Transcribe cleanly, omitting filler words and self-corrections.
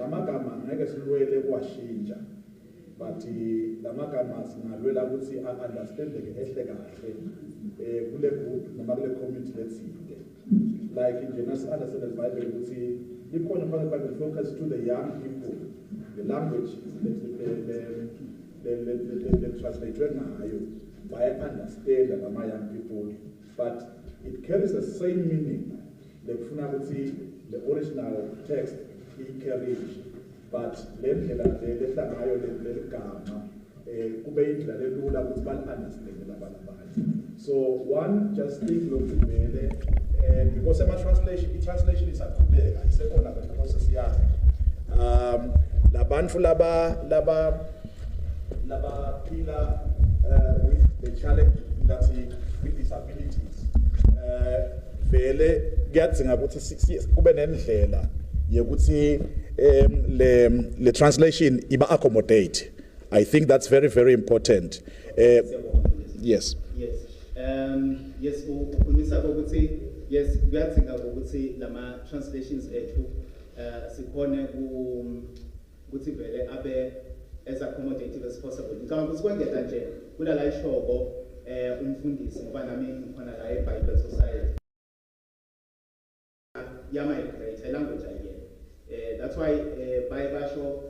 Lamagama ngeke silwele kuwashintsha, but lamagama singalwela ukuthi a-understandeke ehle kahle kule group noma kule community letsite. Like nje nasi-understand the Bible ukuthi likhona phakathi Bible focus to the young people, the language le translate ngayo baya-understand lama young people, but it carries the same meaning lekufuna ukuthi the original text iyicarry, but le ndlela le lehla ngayo leli gama kube indlela lelula ukuthi bali-understand labantu abanye. So one just think lokhu vele because ama-translation, i-translation isaqhubeka, isekhona vele process yayo. Labantu labaphila with the challenge ngathi with disabilities, vele kuyadzinga ukuthi kube nendlela yokuthi le translation iba accommodate. I think that's very, very important. Siyabonga, mfundisi. Yes. Yes. Yes, ukhulumisa ukuthi yes, kuyadzinga ukuthi lama translations ethu sikhone ku ukuthi vele abe as accommodative as possible. Ngicabanga ukuthi kwengeta nje kulala ishoko umfundisi, ngoba nami ngikhona la eBible Society, yama migrate language ayiyena. That's why baye basho